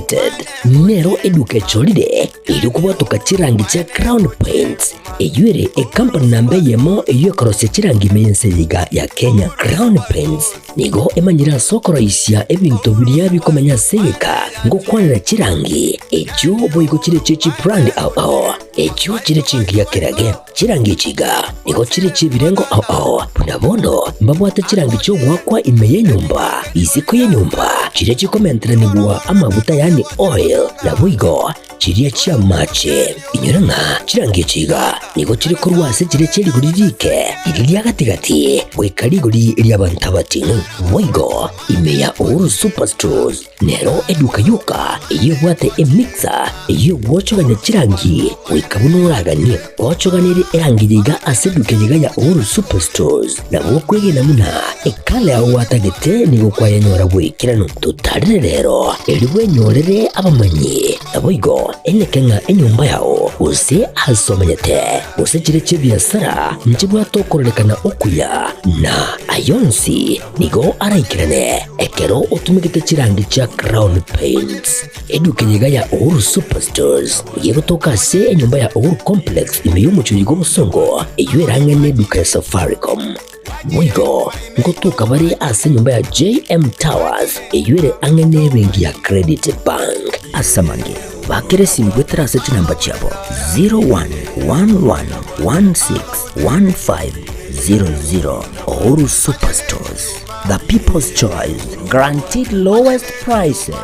Limited nero eduka echorire erio kobwatoka chirangi chia Crown Paints, eyio ere ekampani namba eyemo eyio ekorosia chirangi ime y'ense eye iga ya Kenya. Crown Paints nigo emanyire ase okoroisia ebinto biria bikomenya ase egeka ngokwanera chirangi echio boigo chire chie chibrand ao ao echio chire chingiya kerage. Chirangi echi iga nigo chire chi'ebirengo ao ao, buna bono mbabwate chirangi chi'ogoakwa ime y'enyomba, isiko y'enyomba, chiria chikomenteranigwa amaguta yaani oil, naboigo chiria chi'amache. Inyora ng'a chirangi echi iga nigo chire korwa ase chiria chie rigori riike, riria ria gati-gati, goika rigori ri'abanto abating'u. Boigo ime ya Uhuru Superstores Nero eduka yoka eyio ebwate emixer eyio egwochogania chirangi goika buna oraganie. Gwochoganirie erangi eye iga ase eduka eye iga ya Uhuru Superstores, nabo okwegena buna ekala yao gwatagete nigo kwayenyora bw'ekeranu. Totarire rero erio bwenyorere abamanyi, naboigo eneke ng'a enyomba yao gose ase omenyete gose chire chi'ebiasara nchibwate okororekana okuya na ayonsi Nigo araikerane ekero otumegete chirangi chia Crown Paints. Eduka eye iga ya Uhuru Superstores nigo egotoka ase enyomba ya Uhuru Complex ime y'omochie oyo bw'obosongo eyio erang'e neduka ya Safaricom. Boigo ngotoka bare ase enyomba ya JM Towers eyio ere ang'e nebenki ya Credit Bank. Ase amange, bakera esimi goetera ase chinamba chiabo 0111161500. Uhuru Superstores, the people's choice, guaranteed lowest prices.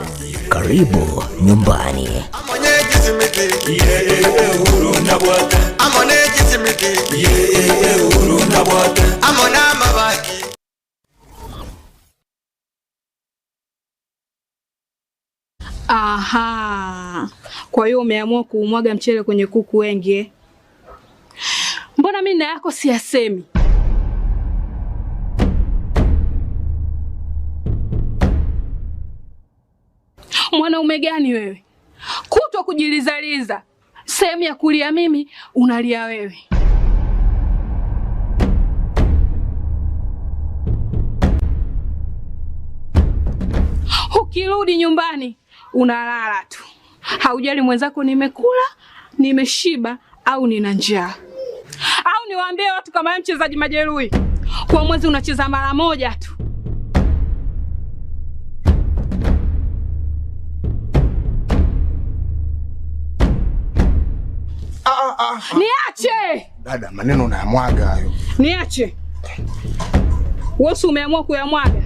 Karibu nyumbani. Aha, kwa hiyo umeamua kuumwaga mchele kwenye kuku wengi eh? Mbona mimi na yako siyasemi? Mwanaume gani wewe, kutwa kujilizaliza, sehemu ya kulia mimi unalia wewe. Ukirudi nyumbani unalala tu, haujali mwenzako nimekula, nimeshiba au nina njaa. Au niwaambie watu kama wewe mchezaji majeruhi, kwa mwezi unacheza mara moja tu. Ah, ah, ah. Niache Dada, maneno unayamwaga hayo. niache. Wewe si umeamua kuyamwaga?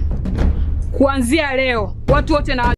Kuanzia leo watu wote na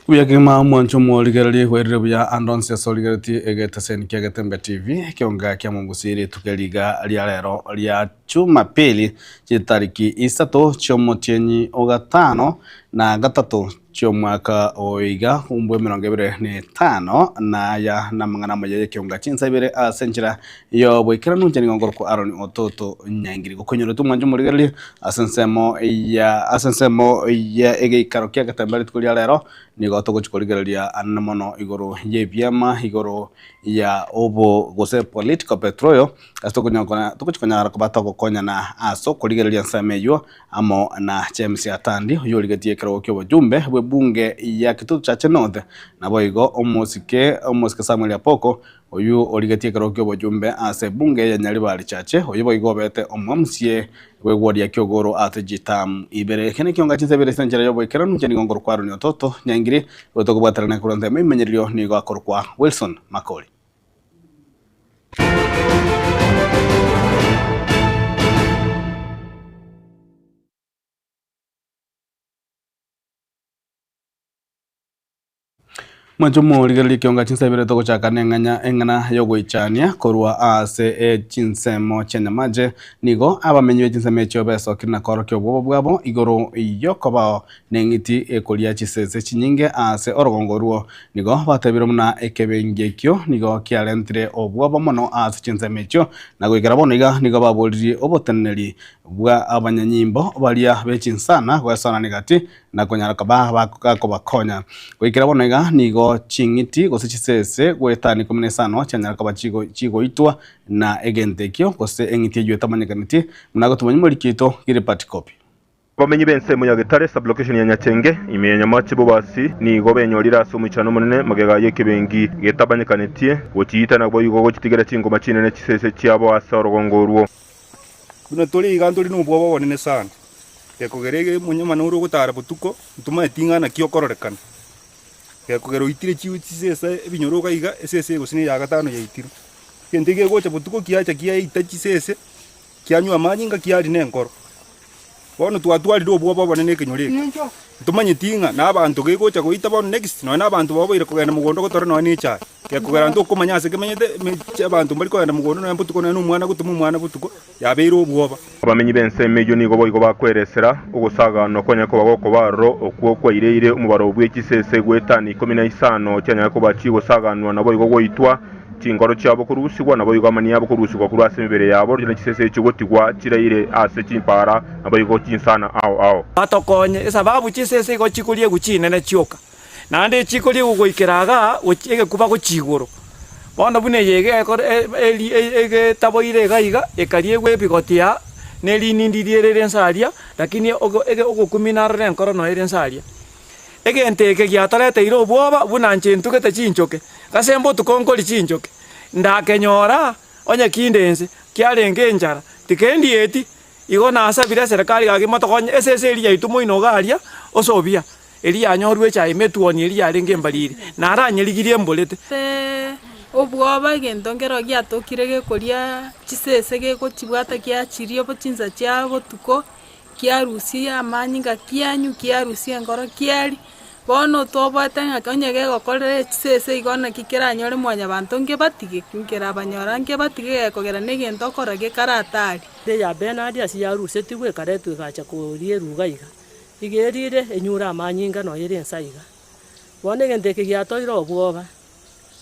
Buya kegima mwancho morigererie hwerire buya ande onsi ase origeretie egeteseni kia Getembe TV ekionga kia Mombusiri rituko riga ria rero ria Jumapili chitariki isato chiomotienyi ogatano na gatato chi'omwaka oyo iga bwe emerongo ebere na etano, na aya namang'ana amaya y'ekeonga chinsa ibere ase enchera y'oboikeranu. Inche nigo nkorokwa Aaron Ototo Nyaingiri. Gokoinyoretwe omwancho omorigereria ase ensemo ya ase ensemo ya egeikaro kia egetembe rituko ria rero, nigo togochia korigereria anene mono igoro y'ebiama, igoro ya obo gose political petroyo, ase tokonyakora togochia konyara koba togokonyana ase okorigereria ensemo eywo. Amo na James Atandi, oyorigetie ekerogo ki'obochumbe bw'ebunge ya Kitutu Chache North, naboigo omosike omosike Samuel Apoko, oyio origetie ekerogo ki'obochumbe ase ebunge ya Nyaribari Chache, oyio boigo obete omomca bw'egwori ya Kiogoro ase chitamu ibere. Eke nekionga chinsa ibere ase enchera y'oboikeranu, inche nigo nkorokwa Aaron Ototo Nyaingiri, igo tokobwaterana korwa ensemo ememenyererio nigo akorokwa Wilson Makori. Mwanche morigererie ekionga chinsa ibere togochaka neng'anya eng'ana y'ogoichania korwa ase chinsemo chia Nyamache. Nigo abamenyi be chinsemo echio besokire na koorokia obwoba bwabo igoro y'okobao neng'iti ekoria chisese chinyinge ase orogongo orwo. Nigo batebire buna ekebengi ekio nigo kiarentire obwoba mono ase chinsemo echio, na goikera bono iga nigo baboririe oboteneneri bwa abanyanyimbo baria be chinsana goesoanania gati na konyara koba gakobakonya. Goikera bono iga nigo ching'iti gose chisese goetania ikomi na isano chianyara koba chigoitwa na egento ekio gose eng'iti eyio etamanyekaneti, buna gotomanya omoriki oito Gilbert Kobi. Abamenyi b'ensemo ya Getare, sub-location ya Nyachenge, ime ya Nyamache Bobasi, nigo benyorire ase omoichano omonene magega y'ekebengi getabanyekanetie gochiita naboigo gochitigera chingoma chinene chisese chiabo ase orogongo orwo. Buna tore iga ntore nobwoba obonene sana, gekogera ege omonyama nore ogotara botuko, ntomaeti ng'a naki okororekana. Gekogera oitire chiu chisese ebinyoro iga iga, esese gose na eya gatano yaitirwe. Egento eke gegocha botuko kiacha kiaita chisese, kianywa amanyinga kiaria na enkoro. Bono twatwarire obwoba obonene ekenyoro eke, ntomanyeti ng'a na abanto gegocha goita bono next, nonya na abanto baboire kogenda mogondo gotora nonya na echae. Gekogera ntokomanya ase kemenyete, emechi abanto mbari kogenda mogondo nonya botuko nonya na omwana gotoma omwana botuko, yabeire obwoba. Abamenyi b'ensemo eyio nigo boigo bakweresera ogosaganwa kwanyare koba gokoba aroro, okwo kwaireire omobaro bwe chisese goetania ikomi na isano chianyare koba chigosaganwa naboigo goitwa, Chinkoro chiabo korusigwa, naboigo amani abo korusigwa korwa ase emebere yabo, ne chisese echio gotigwa chiraire ase chimpaara, naboigo chinsana ao ao. Batokonye, esababu chisese igo chikoriegwa chinene chioka, naende echikoriegwa goikera igaa gochia egekuba gochia igoro. Bono buna eye iga ekore eri egetaboire iga iga, ekariegwa ebigoti aa, na erinindi riria rire inse aria, lakini ogo ege ogokumia naroro enkoro noyo ere inse aria. Egento eke giatoreteire obwoba buna inche ntugete chinchoke, gose mbotuko nkori chinchoke, ndakenyora onye kinde inse, kiarenge enchara, tikendieti, igo nasabire eserekari gaki motokonye esese eria yaito moino iga aria ase obuya, eria yanyorwe echaye emetuoni eria yarenge embariri, naranyerigirie mborete. Obwoba egento nkero giatokire gekoria chisese gegochibwata giachiria obo chinsa chia botuko. Kiarusia amanyinga kianywa, kiarusia enkoro kiaria, bono toboete ng'a onye gegokorera chisese igo naki keranyore mwanyabanto nkebatige, nkerabanyora nkebatige gekogera na egento okora gekaratari. Eya Bernard ase yarusetigwe ekaretwa egacha koria eruga iga, iga erire enyure amanyinga nonya ere ensa iga. Bono egento eke giatoire obwoba,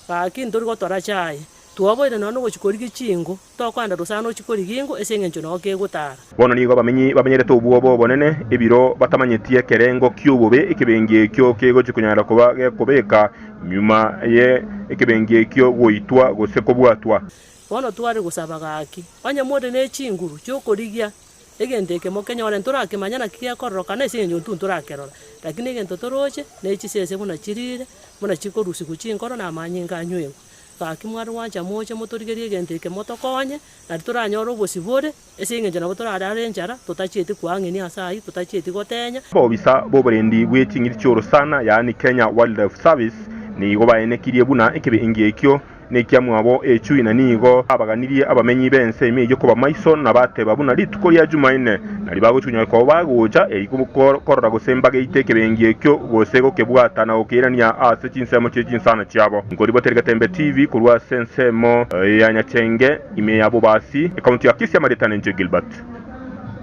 gaki ntori gotora chaye, twoboire nonya nogochia korigia chingo. Tokoenda rosana ochie korigia ingo ase engencho nao kegotara. Bono nigo abamenyi bamenyerete obwoba obonene, ebiro batamanyeti ekerengo ki'obobe ekebengi ekio kegochia konyara koba gekobeka nyuma ye ekebengi ekio goitwa gose kobwatwa. Bono tware gosaba gaki, onye more ne chinguru chi'okorigia egento eke mokenyore, ntorakemanya naki gekororokana ase engencho intwe ntorakerora, lakini egento toroche ne chisese buna chirire, buna chikorusigwa chinkoro na amanyinga anywegwe. Gaki mware gwancha moche motorigerie egento eke motokonye, nario toranyore obosibore, ase engencho nabo torarare enchara, totachieti koang'enia ase ayio, totachieti gotenya. Abaobisa b'oborendi bwe ching'iti chi'orosana, yaani Kenya Wildlife Service, nigo baenekirie buna ekebengi ekio nekiamwabo echui na nigo babaganirie abamenyi b'ense ime eyio koba maiso na bateba buna rituko ria Jumaine nario bagochunyora koba bagocha erio korora gose mbageite ekebengi ekio gose gokebwata na gokeirania ase chinsemo chie chinsana chiabo. Nkoriboteria Getembe TV korwa ase ensemo ya Nyachenge ime ya Bobasi, ekaunti ya Kisii Amaritane inche Gilbert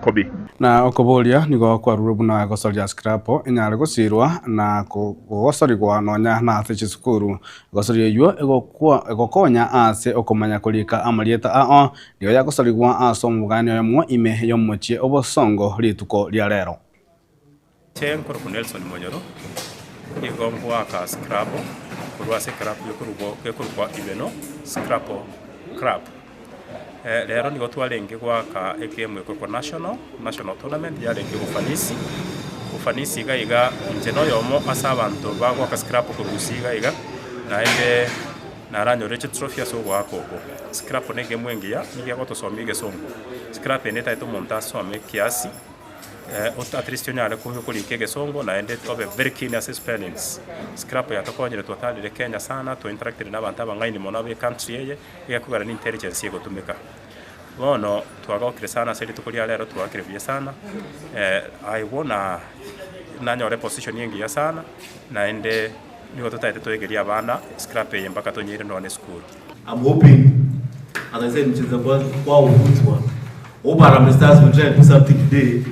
Kobi. Na okoboria nigo kwarurwe buna gosoria scrapo enyare gosiirwa na kogosorigwa nonya nase chisukuru. Gosoria eyio egokonya ase okomanya korika amarieta ao nigo yagosorigwa ase omogani oyomo ime y'omochie obosongo rituko ria rero. Inche nkorokwa Nelson Monyoro, nigo ngoaka scrabble korwa ase eclub gekorokwa Ibeno Scrabble Club. Rero nigo twarenge goaka egame ekorokwa national, national tournament yarenge ufanisi, ufanisi iga iga inche noyomo ase abanto bagoaka scrabble korwa gusii iga iga, naende naranyorire chitrophy ase ogoaka oko. Scrabble na egame engiya, nigo egotosomia egesongo. Scrabble eye netagete omonto asome kiasi. At least onyare korika egesongo naende obe very keen ase spellings. Scrap yatokonyire twatarire Kenya sana, twa interactire na abanto abang'aini mono abe ecountry eye, egekogera ne intelligence egotumeka. Bono twagokire sana ase rituko ria rero twakire buya sana, I won a nanyora eposition engiya sana, naende. Nigo totaete toegerie abana scrap eye mpaka tonyeire nonya nesukuru. I'm hoping, as I said, mcheza kwao hufunzwa. Hope Harambee Stars will try and do something today.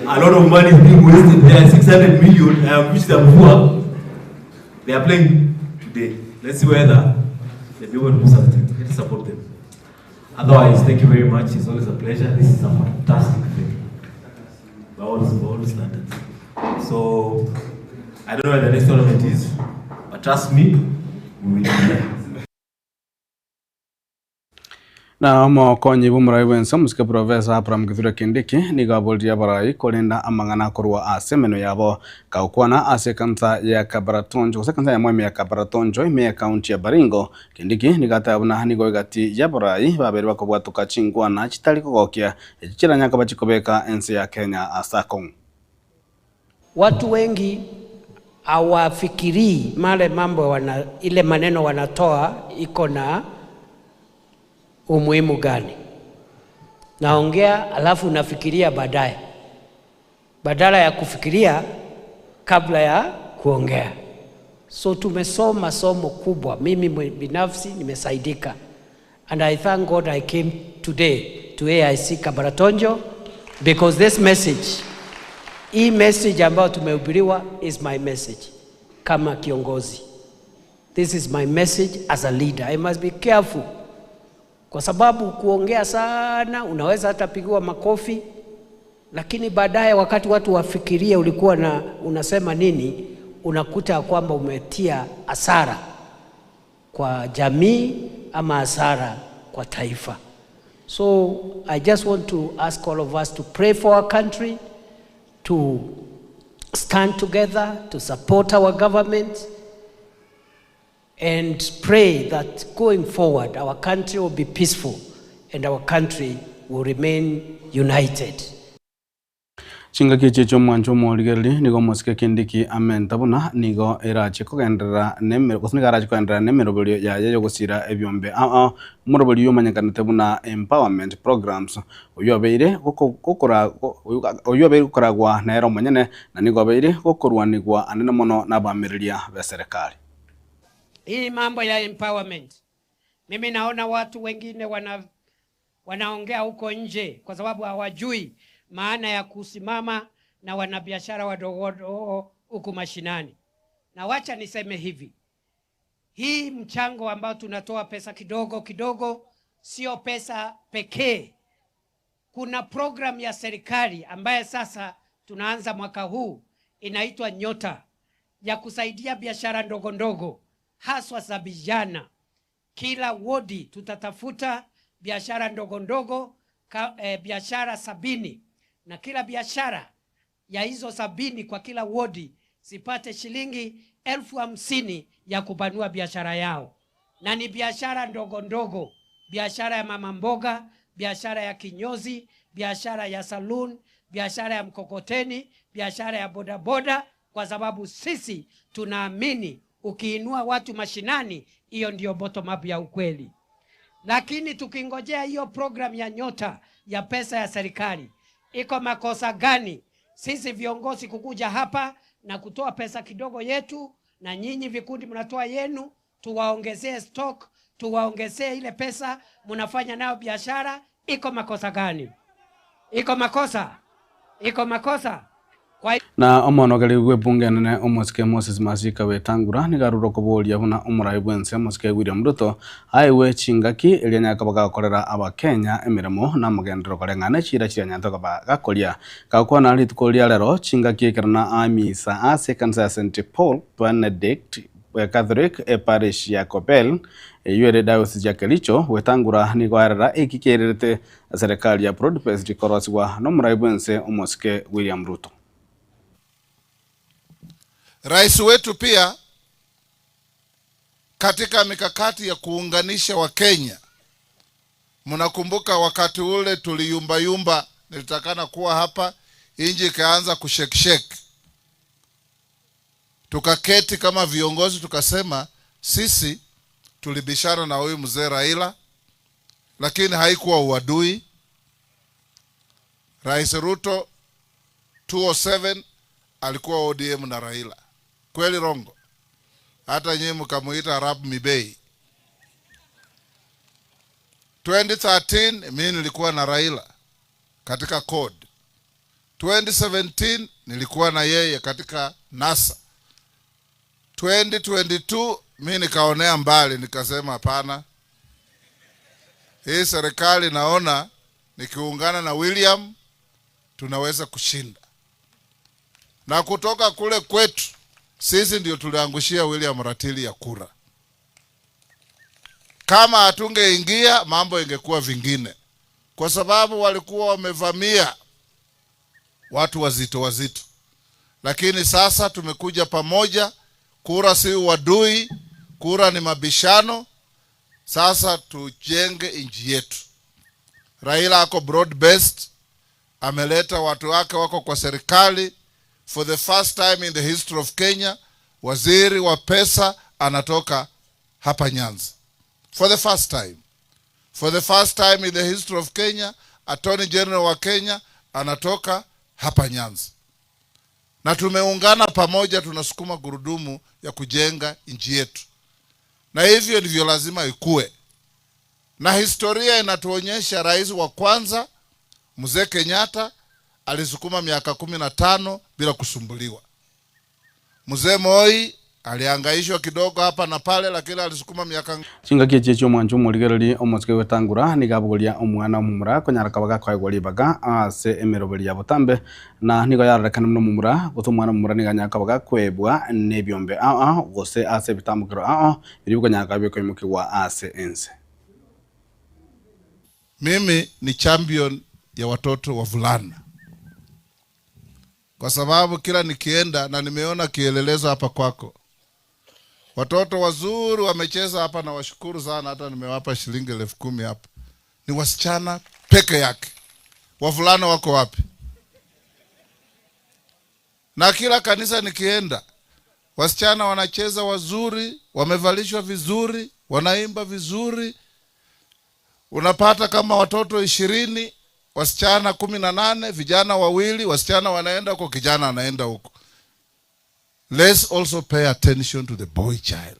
A lot of money is being wasted there, 600 million, which they are poor. They are playing today. Let's see whether they'll be able to do something. Let's support them. Otherwise, thank you very much. It's always a pleasure. This is a fantastic thing. By all, by all standards. So, I don't know where the next tournament is, but trust me, we will be there. Na omokonyi bw'omorai bw'ense omosike Professor Abraham Kithure Kindiki nigo aboririe abarai korenda amang'ana korwa ase emenwa yabo kagokwana ase ekanisa ya Kabaratonjo gose ekanisa ya Mwemi ya Kabaratonjo ime y'ecounty ya Baringo. Kindiki nigo ateba buna nigo egati y'abarai babere bakobwatoka chinkwana chitari kogokia echio chiranyare koba chikobeka ense ya Kenya ase akong'u. Watu wengi hawafikirii male mambo wana, ile maneno wanatoa iko na umuhimu gani. Naongea alafu nafikiria baadaye, badala ya kufikiria kabla ya kuongea. So tumesoma somo kubwa, mimi binafsi nimesaidika, and I thank God I came today to AIC Kabaratonjo because this message, hii message ambayo tumehubiriwa is my message kama kiongozi. This is my message as a leader. I must be careful kwa sababu kuongea sana unaweza hata pigiwa makofi, lakini baadaye wakati watu wafikirie ulikuwa na unasema nini, unakuta kwamba umetia hasara kwa jamii ama hasara kwa taifa. So I just want to ask all of us to pray for our country, to stand together, to support our government, and pray that going forward our country will be peaceful and our country will remain united. Chingaki echi chi'omwancho omorigereria nigo omosike Kindiki amenta buna nigo erache kogenderera nemero gose nigo arache kogenderera nemeroberio yaye y'ogosira ebiombe ao ao, omoroberio oyio omanyekanete buna empowerment programs, oyio obeire goko gokora oyio obeire gokoragwa nere omonyene na nigo obeire gokorwanigwa anene mono nabaamereria b'eserekari. Hii mambo ya empowerment, mimi naona watu wengine wana wanaongea huko nje kwa sababu hawajui maana ya kusimama na wanabiashara wadogo wadogo huku mashinani. Na wacha niseme hivi, hii mchango ambao tunatoa pesa kidogo kidogo sio pesa pekee. Kuna program ya serikali ambaye sasa tunaanza mwaka huu inaitwa Nyota ya kusaidia biashara ndogo ndogo haswa za vijana. Kila wodi tutatafuta biashara ndogo ndogo ka, eh, biashara 70 na kila biashara ya hizo 70 kwa kila wodi zipate shilingi 50,000 ya kupanua biashara yao, na ni biashara ndogo ndogo, biashara ya mama mboga, biashara ya kinyozi, biashara ya saloon, biashara ya mkokoteni, biashara ya bodaboda, kwa sababu sisi tunaamini ukiinua watu mashinani, hiyo ndio bottom up ya ukweli. Lakini tukingojea hiyo program ya Nyota ya pesa ya serikali, iko makosa gani sisi viongozi kukuja hapa na kutoa pesa kidogo yetu, na nyinyi vikundi mnatoa yenu, tuwaongezee stock, tuwaongezee ile pesa mnafanya nayo biashara? Iko makosa gani? Iko makosa? Iko makosa? Kwa Na omonogeri bw'ebunge enene omosike Moses Masika Wetangula nigo arure okoboria buna omorai bw'ense omosike William Ruto aegwe chingaki erio anyare koba gakorera abakenya emeremo na amagenderero koreng'ana ne chiira chiria anyarete koba gakoria. Gakwana rituko ria rero chingaki ekero na amisa ase ekanisa ya St Paul Benedict Catholic eparish ya Kobel eyio ere diocese ya Kericho, Wetangula nigo aerera eki kiairerete Serikali ya Broad Based korosigwa nomorai bwense omosike William Ruto. Rais wetu pia katika mikakati ya kuunganisha Wakenya, mnakumbuka wakati ule tuliyumbayumba, nilitakana kuwa hapa, inji ikaanza kushekshek, tukaketi kama viongozi tukasema, sisi tulibishana na huyu mzee Raila, lakini haikuwa uadui. Rais Ruto 207 alikuwa ODM na Raila, kweli rongo? Hata nyinyi mkamuita Arap Mibei. 2013 mimi nilikuwa na Raila katika CORD. 2017 nilikuwa na yeye katika NASA. 2022 mi nikaonea mbali, nikasema hapana, hii serikali naona nikiungana na William tunaweza kushinda. Na kutoka kule kwetu sisi ndio tuliangushia William ratili ya kura. Kama hatungeingia mambo ingekuwa vingine, kwa sababu walikuwa wamevamia watu wazito wazito, lakini sasa tumekuja pamoja. Kura si uadui, kura ni mabishano. Sasa tujenge nchi yetu. Raila ako broad based, ameleta watu wake wako kwa serikali. For the first time in the history of Kenya, waziri wa pesa anatoka hapa Nyanza. For the first time. For the first time in the history of Kenya, Attorney General wa Kenya anatoka hapa Nyanza. Na tumeungana pamoja, tunasukuma gurudumu ya kujenga nchi yetu, na hivyo ndivyo lazima ikue. Na historia inatuonyesha rais wa kwanza Mzee Kenyatta alisukuma miaka 15 bila kusumbuliwa. Mzee Moi alihangaishwa kidogo hapa na pale, lakini alisukuma miaka Chingaki echi chi'omwancho omorigereri omosike gwetangura nigo abogoria omwana omomura konyara kaba gakoegwa ribaga ase emeroberi ya botambe na nigo yarorekana buna omomura gose omwana omomura nigo anyare koba gakoebwa na ebiombe ao ao gose ase ebitambokero ao ao erio bikonyara koba bikoimokigwa ase ense. Mimi ni champion ya watoto wavulana, kwa sababu kila nikienda na nimeona kielelezo hapa kwako, watoto wazuri wamecheza hapa, na washukuru sana, hata nimewapa shilingi 10,000 hapa. Ni wasichana peke yake, wavulana wako wapi? Na kila kanisa nikienda, wasichana wanacheza wazuri, wamevalishwa vizuri, wanaimba vizuri. Unapata kama watoto 20, wasichana 18, vijana wawili, wasichana wanaenda huko, kijana anaenda huko. Let's also pay attention to the boy child.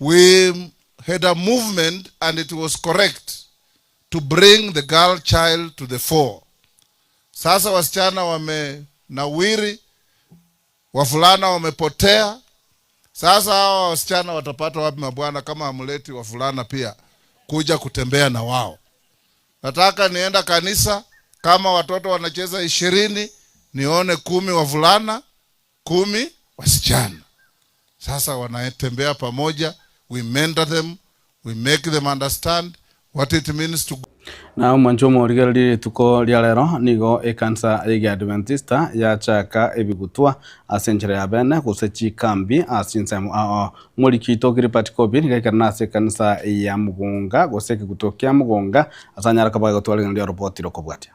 We had a movement and it was correct to bring the girl child to the fore. Sasa wasichana wamenawiri, wavulana wamepotea. Sasa hawa wasichana watapata wapi mabwana kama hamleti wavulana pia kuja kutembea na wao? Nataka nienda kanisa, kama watoto wanacheza 20, nione 10 wavulana, 10 wasichana. Sasa wanatembea pamoja, we mentor them, we make them understand what it means to Na omwancho omorigereria rituko ria rero nigo ekanisa y'Egeadventista yachaka ebigutwa ase enchera ya bene gose chikambi ase chinsemo ao. Omoriki oito Gilbert Kobi nigo aikerana ase ekanisa ya Mugunga gose ekegutwa kia Mugunga ase anyare koba agotwara ring'ana ria oroboti rokobwatia.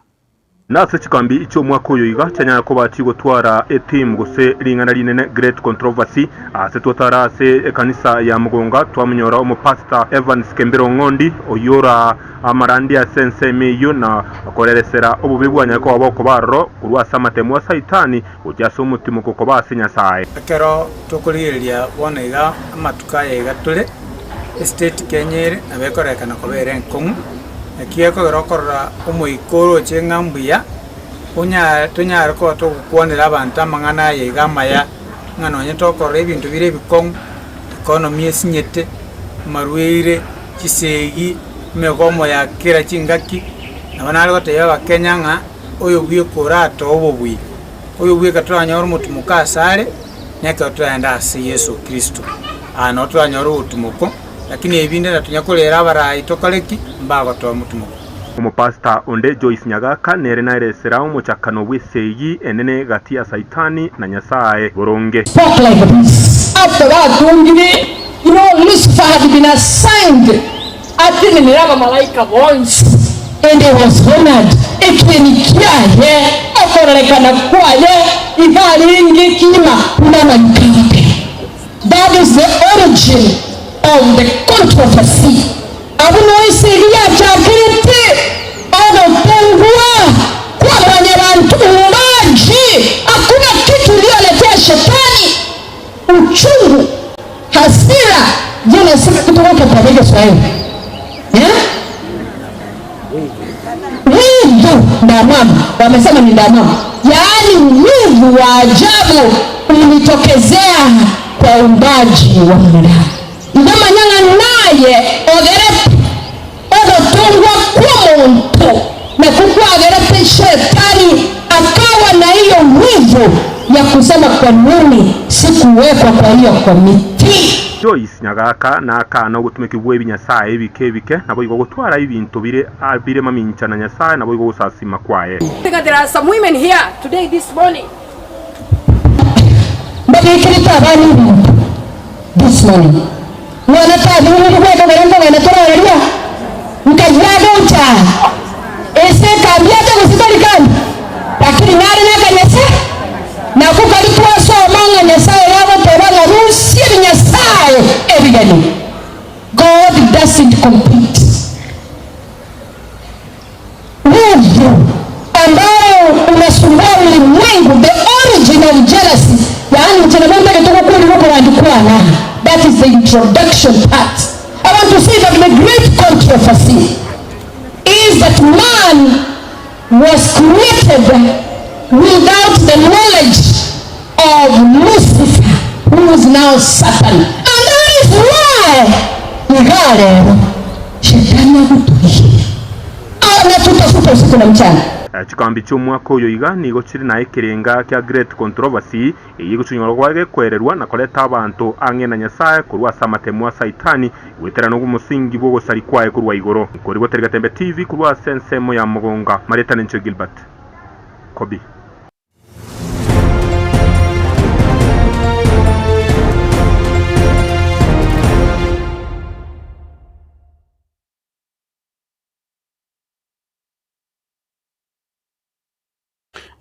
Na ase chikambi chi'omwaka oyo iga chianyara koba chigotwara etheme gose ring'ana rinene Great Controversy. Ase twatara ase ekanisa ya Mugonga twamonyora omopastor Evans Kembere Ong'ondi oyio ora amarandia ase ensemo eyio na koreresera obobe bwanyare koba bokoba aroro korwa ase amatemo a Saitani gochia ase omotimoko koba ase Nyasae. Ekero tokorigereria bono iga amatuko aya iga tore, estate Kenya ere nabo ekorekana koba ere enkong'u, naki gekogera okorora omoika oroche ng'a mbuya, onya tonyare koba togokwanera abanto amang'ana aya iga amaya, ng'a nonye tokorora ebinto bire ebikong'u, economy esinyete, amarwaire, chisegi, emegomo ya kera chingaki, nabo nare gotebia abakenya ng'a oyo bweka oratoe obobui, oyo bweka toranyore omotimoko asare, nekero toragende ase Yeso Kristo. Aa noo toranyore obotimoko, lakini ebinde natonya korera abarai tokore ki? Mbagotoa omotimoko. Omopastor onde Joyce Nyagaka nere naeresera omochakano bw'esegi enene gati ya Saitani na Nyasae boronge. Spoke like this. After batungire, you know, Lucifer had been assigned atenenere abamalaika bonsi. And he was honored, ekieni kiaye, okororekana kwaye iga arenge kima buna amanyika abe. That is the origin of the controversy. Abwo noo esegi yachakerete ogotengwa kwa mwanyabanto, uumbaji. Hakuna kitu iliyoletea shetani. Wanasema kutoka kwa Kiswahili. Eh? Wivu ndamwamu, wamesema ni ndamwamu, yaani wivu wa ajabu ulitokezea kwa uumbaji wa mwanadamu. Ndomanyanga naye ogere ogotungwa kwa muntu na kukwagera shetani akawa na hiyo wivu ya kusema kwa nini sikuwekwa kwa hiyo komiti. Joyce Nyagaka nakana ogotumeki bwa ebinyasae ebike ebike, naboigo gotwara ebinto bire bire mamincha na Nyasae, naboigo ogosasima kwaye. There are some women here today this morning. Mbabikirite abana ebinto this morning. Mwana tathurire gweka baria nkogenda torareria nkayagocha ese kambi ate gusitari kambi lakini nare nakanyese nako kari twasoma ng'a Nyasaye yagoteba ng'a rusia ebinyasaye ebigeni. God doesn't compete. Wivu ambao unasumbua ulimwengu, the origin of jealousy, yaani mchenabontaketokokulivokulandikwana. That is the introduction part. I want to say that the great controversy is that man was created without the knowledge of Lucifer, who is now Satan. And that is why igalero shetani akutuhia anatutafuta usiku na mchana. Chikambi chi'omwaka oyo iga nigo chire na ekerenga kia Great Controversy, eyio egochonyora kware gekwererwa na koreta abanto ang'e na Nyasae korwa ase amatemo a Saitani goetera nobomosingi bw'ogosari kwaye korwa igoro. Nkorigoteri Getembe TV korwa ase ensemo ya Mogonga, Marieta Nenche Gilbert Kobi.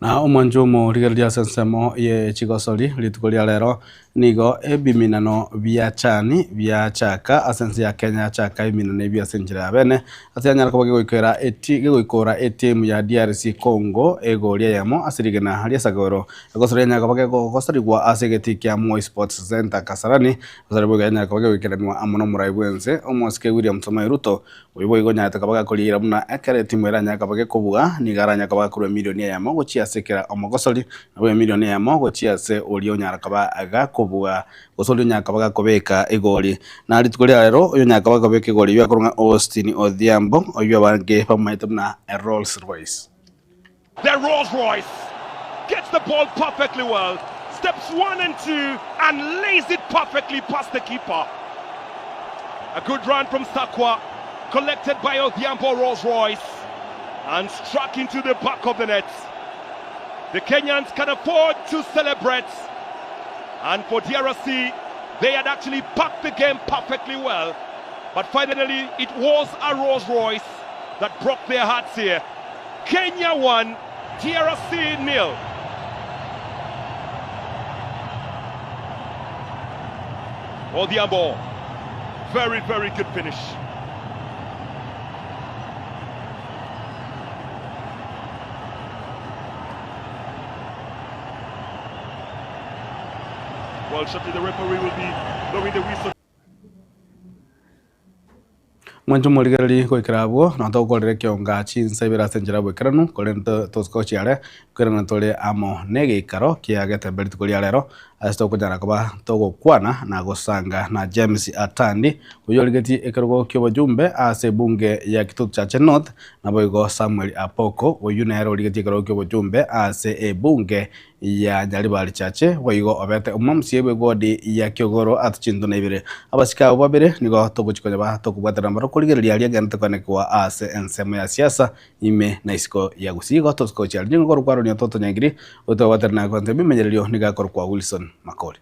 Na omwancho omorigereria ase ensemo ye chigosori rituko ria rero nigo ebiminano bia chani biachaka ase ense ya Kenya yachaka ebiminano ebi ase enchera ya bene ase yanyara koba gegoikera eti gegoikora etimu ya DRC Congo egori eyemo ase rigena ria Sagoro egosori yanyara koba gegosorigwa ase egetii kia Moi Sports Centre Kasarani gosori boigo yanyara koba gegoikeranwa amo na omorai bwense omosike William Samoei Ruto Oyio boigo onyarete koba gakorigereria buna ekero etimu eranyare koba gekobua, nigo aranyare koba gakorua emilioni eyemo gochia ase kera omogosori, nabo emilioni eyemo gochia ase oria onyara koba gakobua, gose oria onyara koba gakobeka egori. Na rituko ria rero, oyo onyara koba gakobeka egori oyio akorwa ng'a Austin Odhiambo, oyio abange bamomanyete buna Rolls Royce. The Rolls Royce gets the ball perfectly well, steps one and two and lays it perfectly past the keeper. A good run from Sakwa, collected by Odhiambo Rolls Royce and struck into the back of the net. The Kenyans can afford to celebrate. And for DRC, they had actually packed the game perfectly well. But finally, it was a Rolls Royce that broke their hearts here. Kenya 1, DRC nil. Odhiambo, very, very good finish. Well, shortly the referee will be blowing the whistle. Mwanche omorigereria goikera abwo, na togokorera ekionga chinsa ibere ase enchera y'oboikeranu, korende tosike gochia are, nkoirana tore amo negeikaro kia Getembe rituko ria rero, ase tokonyara koba togokwana na gosanga na James Atandi, oyio origetie ekerogo ki'obojumbe ase ebunge ya Kitutu Chache North, naboigo Samuel Apoko, oyio nere origetie ekerogo ki'obojumbe ase ebunge ya Nyaribari Chache, boigo obete omomusie bw'egodi ya Kiogoro ase chintuna ibere. Abasike abwo babere nigo togochia konya tokobwaterana barabwo korigereria aria agenderete koenekigwa ase ensemo ya siasa ime na isiko ya Gusii. Igo tosi gochia aria nigo korokwa Aaron Ototo Nyangiri, otobwaterana kwansa ebimenyererio nigo akorokwa Wilson Makori.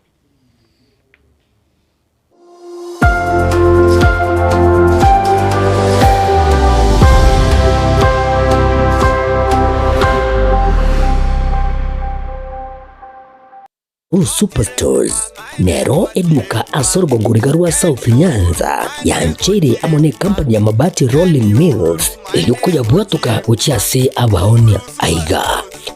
Superstores nero eduka ase orogongo riga rwa South Nyanza yancheire amo ne company ya Mabati Rolling Mills erio koyabwatoka gochia ase abaonia. Aiga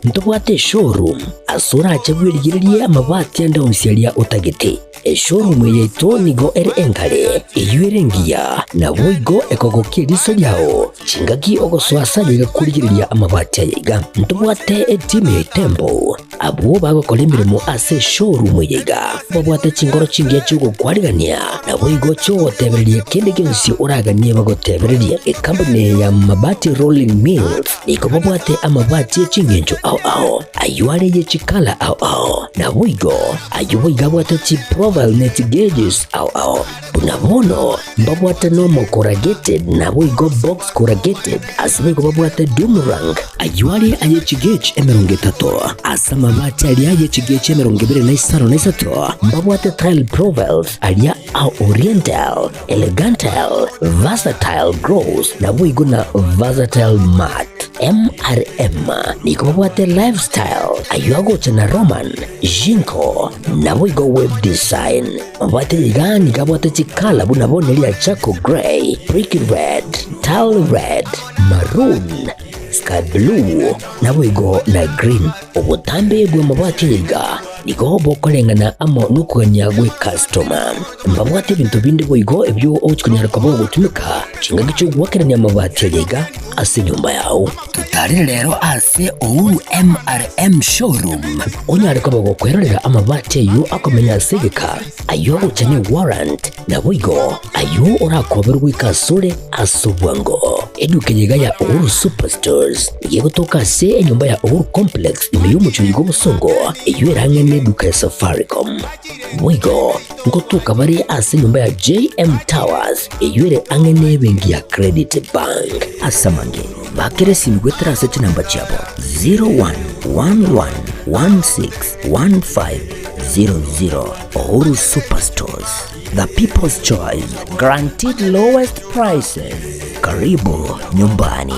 ntobwate eshowroom ase orache bwerigererie amabati ande onsi aria otagete. Eshowroom yaito nigo ere engare, eyio ere engiya, naboigo ekogokia eriso riao chingaki ogosoa ase ayaiga korigereria amabati ayaiga. Ntobwate etimu ya Itembo, abwo bagokora emeremo ase eshowroom eye iga, babwate chingoro chingiya chi'ogokwarigania, naboigo chi'ogotebereria kende gionsi oraganie bagotebererie. Ekampuni eye ya Mabati Rolling Mills nigo babwate amabati e chingencho ao ao, ayio are ye chikala ao ao, naboigo Ayio boigo abwate chiprofile ne chigeges ao ao. Buna bono mbabwate normal corrugated naboigo box corrugated ase boigo babwate doom rank. Ayio are aye chigauge 30 ase amabati aria aye chigauge 23 mbabwate tile profiles aria a oriental, elegantal, versatile gloss naboigo na versatile matte. MRM nigo babwate lifestyle ayio agocha na Roman, Jinko, naboigo web design. Mabwate iga nigo abwate chikala buna bono eria charcoal grey, brick red, tile red, maroon, sky blue, naboigo na green. Obotambe bw'amabati aya iga nigo bokoreng'ana amo nokogania gw'ekastoma. Mbabwate ebinto binde boigo ebio ogochia konyara koba ogotumeka chingaki chi'ogoakerania amabati aya iga ase enyomba yao. Totarire rero ase Uhuru MRM Showroom onyare koba gokwerorera amabati ayio akomenya ase egeka, ayio agocha ne warrant, naboigo ayio orakoberwe goika asore ase obwango. Eduka eye iga ya Uhuru Superstores nigo egotoka ase enyomba ya Uhuru Complex ime y'omochie oyo bw'obosongo eyio ere ang'e neduka ya Safaricom. Boigo ngotoka bare ase enyomba ya JM Towers eyio ere ang'e nebenki ya Credit Bank. Ase amange, bakera esimi goetera ase chinamba chiabo 0111161500. Uhuru Superstores, the people's choice, guaranteed lowest prices. Karibu nyumbani.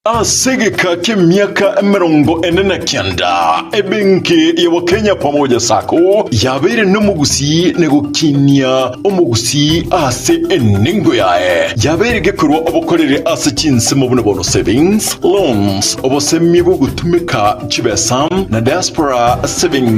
Ase egeka ki'emiaka 49, ebenki ya Wakenya Pamoja Sacco yabeire nomogusii na gokinia omogusii ase enengo yaye. Yabeire gekorwa obokoreri ase chinsemo buna bono savings, loans, obosemia bw'ogotumeka chibesa na diaspora savings.